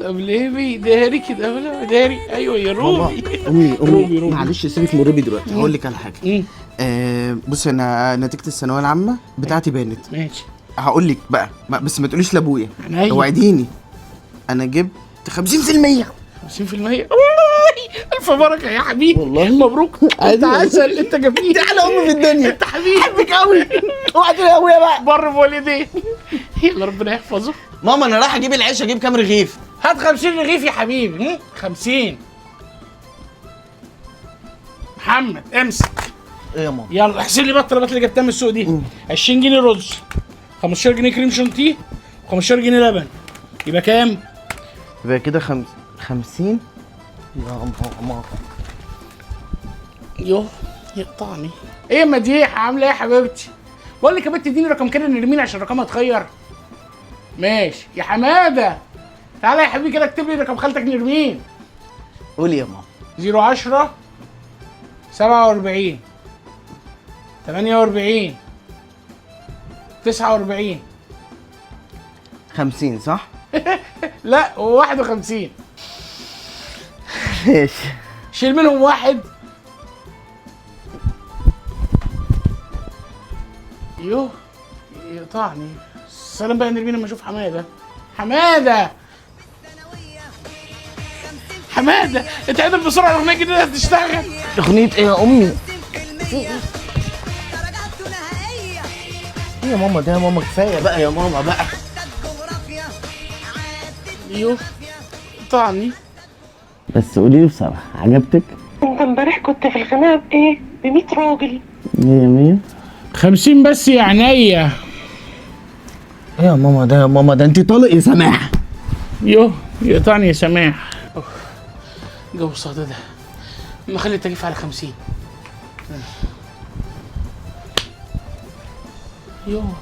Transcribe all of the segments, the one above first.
طب ليه بيداري كده؟ ولا داري؟ ايوه يا روبي. امي روبي، امي روبي. معلش سيبك من روبي دلوقتي، هقول لك على حاجة. بصي، انا نتيجة الثانوية العامة بتاعتي بانت. ماشي. هقول لك بقى، بس ما تقوليش لابويا. عينيا. وعديني، انا جبت 50%. 50%؟ الف بركة يا حبيبي. والله. مبروك، انت عسل، انت جميل. احلى ام في الدنيا. انت حبيبي. بحبك قوي. اوعى تقولي يا ابويا بقى. بر بوالديه. يلا ربنا يحفظه. ماما انا رايح اجيب العيش، اجيب كام رغيف؟ هات 50 رغيف يا حبيبي. 50. محمد امسك. ايه يا ماما؟ يلا احسب لي بقى الطلبات اللي جبتها من السوق دي. 20 جنيه رز، 15 جنيه كريم شانتيه، و15 جنيه لبن، يبقى كام؟ يبقى كده 50 يا ماما. يوه يقطعني. ايه يا مديحه، عامله ايه يا حبيبتي؟ بقول لك يا بنتي اديني رقم كده نرمين عشان رقمها اتغير. ماشي يا حمادة، تعالى يا حبيبي كده اكتب لي رقم خالتك نرمين. قولي يا ماما. 010 47 48 49. 50 صح؟ لا 51. ماشي. شيل منهم واحد. يوه يقطعني. سلام بقى نرمين لما اشوف حمادة. حمادة حمادة اتعدل بسرعة، الاغنية الجديدة هتشتغل. اغنية ايه يا امي؟ ايه يا ماما ده؟ يا ماما كفاية بقى يا ماما بقى. يوه يقطعني. بس قولي لي بصراحة، عجبتك؟ انت امبارح كنت في الخناقة بايه؟ ب 100 راجل. 100 100. 50 بس يا عينيا. ايه يا ماما ده؟ يا ماما ده انت طالق يا سماح. يوه يقطعني يا سماح. أوف. جو الصهد ده ما خلي التكييف على 50. يوه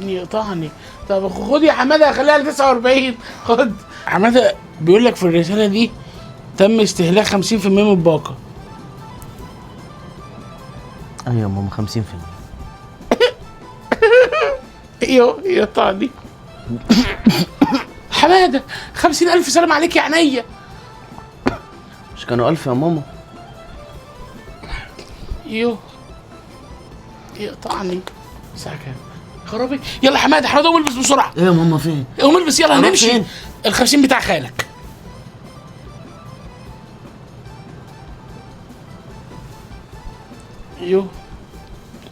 يقطعني. طب خد يا حمادة خليها ل 49. خد حمادة، بيقول لك في الرسالة دي تم استهلاك 50% من الباقه. ايوه يا ماما 50%. ايوه يقطعني. حمادة 50,000 سلام عليك يا عينيا. مش كانوا 1000 يا ماما؟ يوه يقطعني. الساعة كام؟ خرابي. يلا حمادة حمادة قوم البس بسرعة. ايه يا ماما فين؟ قوم البس يلا أروح هنمشي. فين؟ ال 50 بتاع خالك. يوه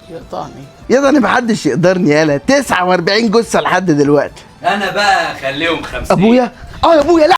يقطعني. يا انا محدش يقدرني. يالا 49 جثة لحد دلوقتي. انا بقى خليهم 50. ابويا؟ اه يا ابويا. لا.